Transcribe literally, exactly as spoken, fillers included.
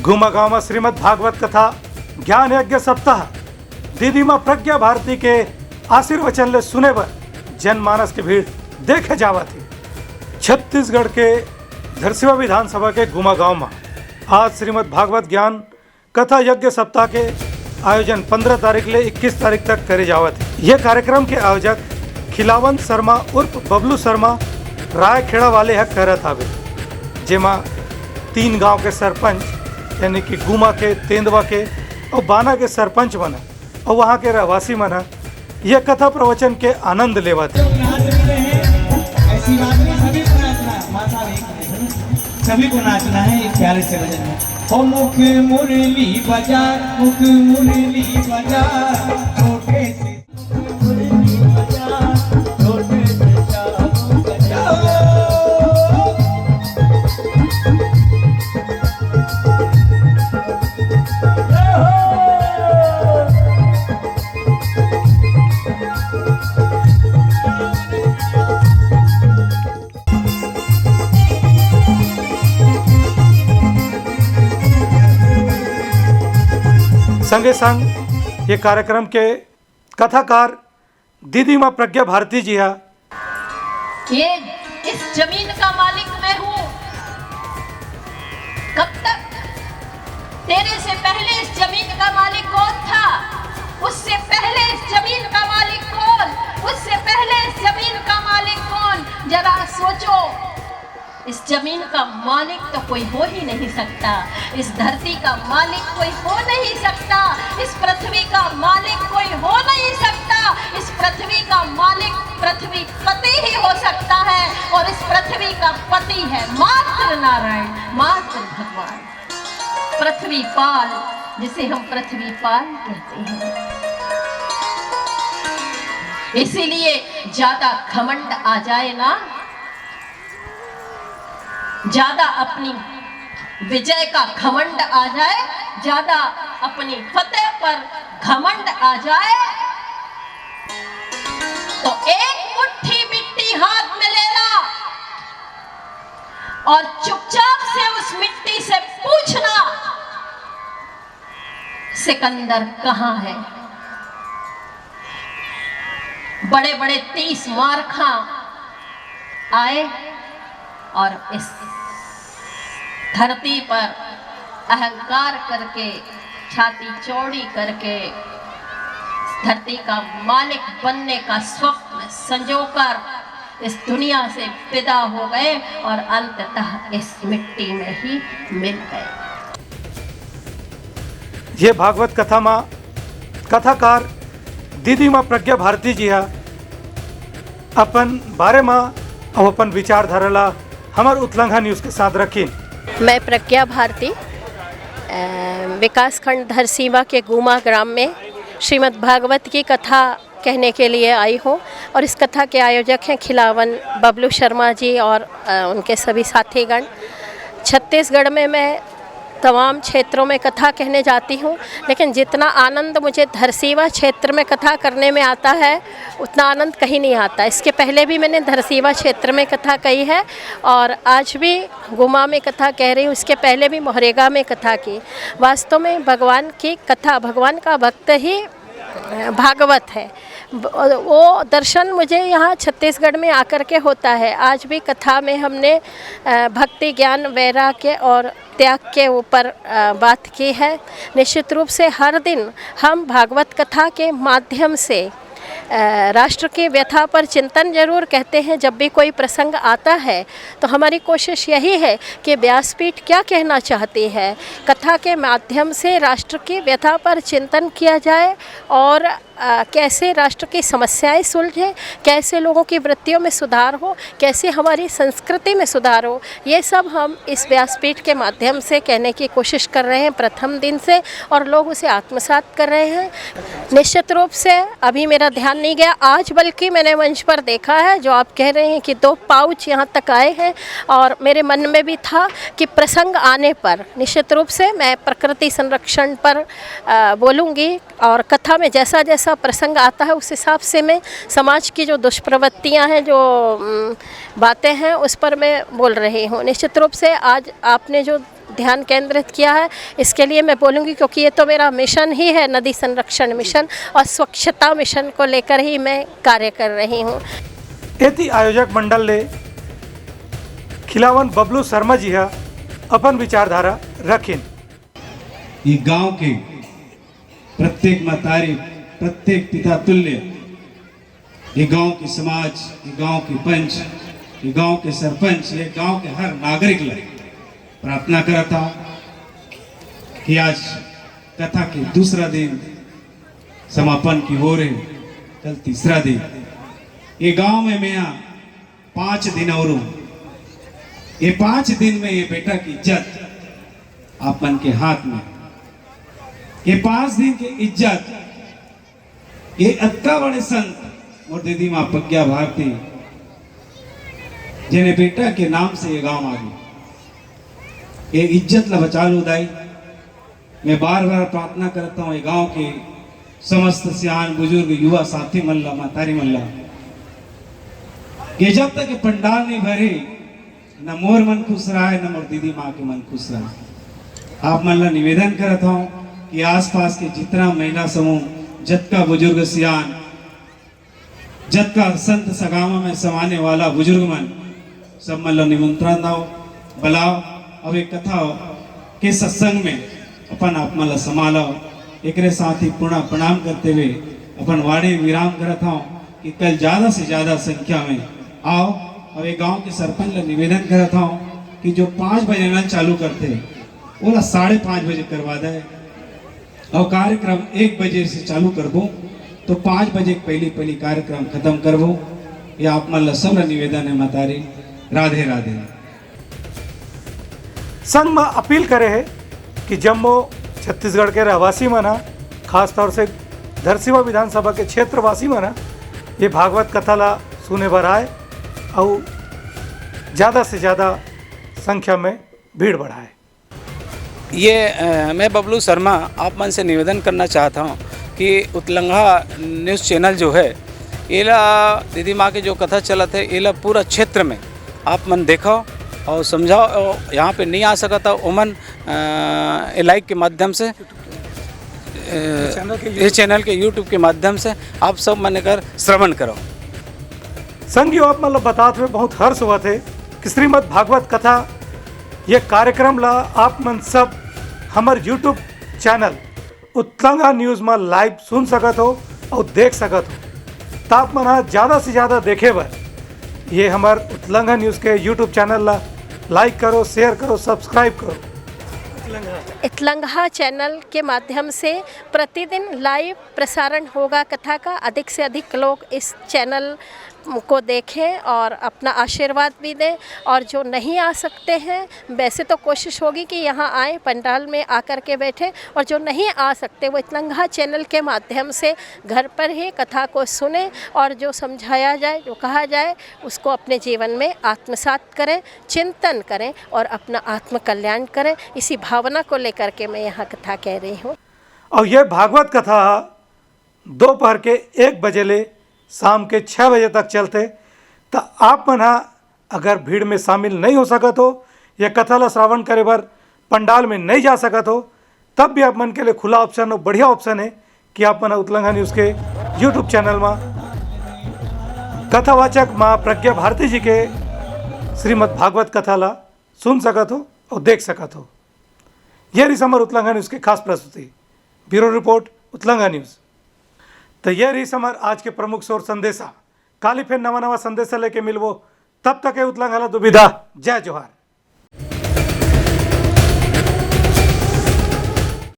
गुमा गांव म श्रीमद् भागवत कथा ज्ञान यज्ञ सप्ताह दीदी मां प्रज्ञा भारती के आशीर्वचन ले सुने बर जनमानस के भीड़ देखे जावत हे। छत्तीसगढ़ के धरसीवा विधानसभा के गुमा गांव म आज श्रीमद् भागवत ज्ञान कथा यज्ञ सप्ताह के आयोजन पंद्रह तारीख ले इक्कीस तारीख तक करे जावत हे। ये कार्यक्रम के आयोजक खिलावन शर्मा उर्फ बबलू शर्मा रायखेड़ा वाले ह करत हावे, जेमा तीन गांव के सरपंच यानी कि गुमा के, तेंदवा के अउ बाना के सरपंच मन ह अउ वहां के रहवासी मन ह ये कथा प्रवचन के आनंद लेवत हे। नाच रहे हैं, ऐसी बात नहीं, सभी को नाचना है, माता एक नहीं, सभी को नाचना है एक प्यारे से भजन में। ओ मुख मुरली बजा, मुख मुरली बजा, छोटे से मुरली बजा, छोटे से चारों बजा। संगे संग ये कार्यक्रम के कथाकार दीदी मां प्रज्ञा भारती जी हा। ये इस जमीन का मालिक मैं हूँ। कब तक? तेरे से पहले इस जमीन का मालिक कौन था? उससे पहले इस जमीन का मालिक कौन? उससे पहले इस जमीन का मालिक कौन? जरा सोचो। इस जमीन का मालिक तो कोई हो ही नहीं सकता। इस धरती का मालिक कोई हो नहीं सकता। इस पृथ्वी का मालिक कोई हो नहीं सकता। इस पृथ्वी का मालिक पृथ्वी पति ही हो सकता है। और इस पृथ्वी का पति है मात्र नारायण, मात्र भगवान। पृथ्वी पाल, जिसे हम पृथ्वी पाल कहते हैं। इसीलिए ज्यादा घमंड आ जाए ना, ज्यादा अपनी विजय का घमंड आ जाए, ज्यादा अपनी फतेह पर घमंड आ जाए, तो एक मुट्ठी मिट्टी हाथ में लेना और चुपचाप से उस मिट्टी से पूछना, सिकंदर कहाँ है? बड़े बड़े तीस मारखा आए और इस धरती पर अहंकार करके, छाती चौड़ी करके, धरती का मालिक बनने का स्वप्न संजोकर इस दुनिया से विदा हो गए और अंततः इस मिट्टी में ही मिल गए। ये भागवत कथा मा कथाकार दीदी मां प्रज्ञा भारती जी हा अपन बारे मा अउ अपन विचारधारा ला हमर उतलंघा न्यूज के साथ रखिन। मैं प्रज्ञा भारती, अ, विकासखंड धरसीवा के गुमा ग्राम में श्रीमद् भागवत की कथा कहने के लिए आई हूँ और इस कथा के आयोजक हैं खिलावन बबलू शर्मा जी और, अ, उनके सभी साथीगण। छत्तीसगढ़ में मैं तमाम क्षेत्रों में कथा कहने जाती हूँ, लेकिन जितना आनंद मुझे धरसीवा क्षेत्र में कथा करने में आता है, उतना आनंद कहीं नहीं आता। इसके पहले भी मैंने धरसीवा क्षेत्र में कथा कही है और आज भी गुमा में कथा कह रही हूँ, इसके पहले भी मोहरेगा में कथा की। वास्तव में भगवान की कथा, भगवान का भक्त ही भागवत है। वो दर्शन मुझे यहाँ छत्तीसगढ़ में आकर के होता है। आज भी कथा में हमने भक्ति, ज्ञान, वैराग्य और त्याग के ऊपर बात की है। निश्चित रूप से हर दिन हम भागवत कथा के माध्यम से राष्ट्र की व्यथा पर चिंतन जरूर कहते हैं। जब भी कोई प्रसंग आता है तो हमारी कोशिश यही है कि व्यासपीठ क्या कहना चाहती है, कथा के माध्यम से राष्ट्र की व्यथा पर चिंतन किया जाए और आ, कैसे राष्ट्र की समस्याएं सुलझें, कैसे लोगों की वृत्तियों में सुधार हो, कैसे हमारी संस्कृति में सुधार हो, ये सब हम इस व्यासपीठ के माध्यम से कहने की कोशिश कर रहे हैं प्रथम दिन से, और लोग उसे आत्मसात कर रहे हैं। निश्चित रूप से अभी मेरा ध्यान नहीं गया, आज बल्कि मैंने मंच पर देखा है जो आप कह रहे हैं कि दो पाउच यहाँ तक आए हैं, और मेरे मन में भी था कि प्रसंग आने पर निश्चित रूप से मैं प्रकृति संरक्षण पर बोलूँगी। और कथा में जैसा जैसा प्रसंग आता है उस हिसाब से मैं समाज की जो दुष्प्रवृत्तियाँ हैं, जो बातें हैं, उस पर मैं बोल रही हूँ। निश्चित रूप से आज आपने जो ध्यान केंद्रित किया है, इसके लिए मैं बोलूँगी, क्योंकि ये तो मेरा मिशन ही है, नदी संरक्षण मिशन और स्वच्छता मिशन को लेकर ही मैं कार्य कर रही हूँ। एती आयोजक मंडल ले खिलावन बबलू शर्मा जी ह अपन विचारधारा रखिन। ये गांव के प्रत्येक मतारी, प्रत्येक पिता तुल्य, ये गांव के समाज, ये गांव के पंच, ये गांव के सरपंच, ये गांव के हर नागरिक ला प्रार्थना करत हंव कि आज कथा के दूसरा दिन समापन की ओर हे, कल तीसरा दिन। ये गांव में मैं पांच दिन और हूं। ये पांच दिन में ये बेटा की इज्जत आप मन के हाथ में। ये पांच दिन की इज्जत, ये अतका बड़े संत मोर दीदी माँ प्रज्ञा भारती, जेने बेटा के नाम से ये गांव आ गई। ये इज्जत ला बचा लो दाई। मैं बार बार प्रार्थना करता हूँ ये गांव के समस्त सियान बुजुर्ग युवा साथी मन ला, महतारी मन ला, कि जब तक ये पंडाल नहीं भरे, न मोर मन खुश रहा है, न मोर दीदी माँ के मन खुश रहा है। आप मन ला निवेदन करत हूँ कि आसपास के जितना महिला समूह, जतका बुजुर्ग सियान, जतका संत सगामा में समाने वाला बुजुर्ग मन, सब मन ला निमंत्रण दव, बलाव। अब एक कथा के सत्संग में अपन आप मन ला समालव। एकरे साथ ही पूर्ण प्रणाम करते हुए अपन वाणी विराम करत हूँ कि कल ज्यादा से ज्यादा संख्या में आओ। और ये गांव के सरपंच ला निवेदन करत हूँ कि जो पाँच बजे नल चालू करते, ओला साढ़े पाँच बजे करवा दे। और कार्यक्रम एक बजे से चालू करबो, तो पाँच बजे के पहली पहली कार्यक्रम खत्म करबो। ये आप मन ला सब ला निवेदन है महतारी। राधे राधे। संघ म अपील करे हे कि जम्मो छत्तीसगढ़ के रहवासी मन ह, खासतौर से धरसीवा विधानसभा के क्षेत्रवासी मन ह ये भागवत कथा ला सुने बर आए अउ ज्यादा से ज्यादा संख्या में भीड़ बढ़ाए। ये अ, मैं बबलू शर्मा आप मन से निवेदन करना चाहता हूँ कि उतलंघा न्यूज़ चैनल जो है, एला दीदी माँ के जो कथा चलत है, एला पूरा क्षेत्र में आप मन देखो और समझाओ। और यहाँ पे नहीं आ सकता, ओमन अ, ये लाइव के माध्यम से, अ, ये चैनल के यूट्यूब के माध्यम से आप सब मन एकर श्रवण करो। संगियो, आप मन ल बतात हुए बहुत हर्ष होवत हे कि श्रीमद् भागवत कथा ये कार्यक्रम ला आप मन सब हमर यूट्यूब चैनल उतलंघा न्यूज म लाइव सुन सकत हो अउ देख सकत हो। त आप मन ह ज्यादा से ज्यादा देखे बर ये हमर उतलंघा न्यूज के यूट्यूब चैनल ला लाइक करो, शेयर करो, सब्सक्राइब करो। इतलंघा चैनल के माध्यम से प्रतिदिन लाइव प्रसारण होगा कथा का। अधिक से अधिक लोग इस चैनल को देखें और अपना आशीर्वाद भी दें। और जो नहीं आ सकते हैं, वैसे तो कोशिश होगी कि यहाँ आए, पंडाल में आकर के बैठे, और जो नहीं आ सकते, वो इतलंघा चैनल के माध्यम से घर पर ही कथा को सुने और जो समझाया जाए, जो कहा जाए, उसको अपने जीवन में आत्मसात करें, चिंतन करें और अपना आत्म कल्याण करें। इसी भावना को लेकर के मैं यहाँ कथा कह रही हूँ। और ये भागवत कथा दोपहर के एक बजे ले शाम के छः बजे तक चलथे। त आप मन ह अगर भीड़ में शामिल नहीं हो सकत हो या कथा ला श्रवण करे बर पंडाल में नहीं जा सकत हो, तब भी आप मन के लिए खुला ऑप्शन और बढ़िया ऑप्शन है कि आप मन उतलंघा न्यूज के यूट्यूब चैनल में कथावाचक माँ प्रज्ञा भारती जी के श्रीमद् भागवत कथा ला सुन सकत हो और देख सकत हो। ये रही हमर उतलंघा न्यूज के खास प्रस्तुति। Bureau report, Utlangha news. तो ये रही हमर आज के प्रमुख शोर संदेशा। काली फिर नवा नवा संदेशा लेके मिलबो, तब तक ये उतलंघा ला दुविधा। जय जोहार।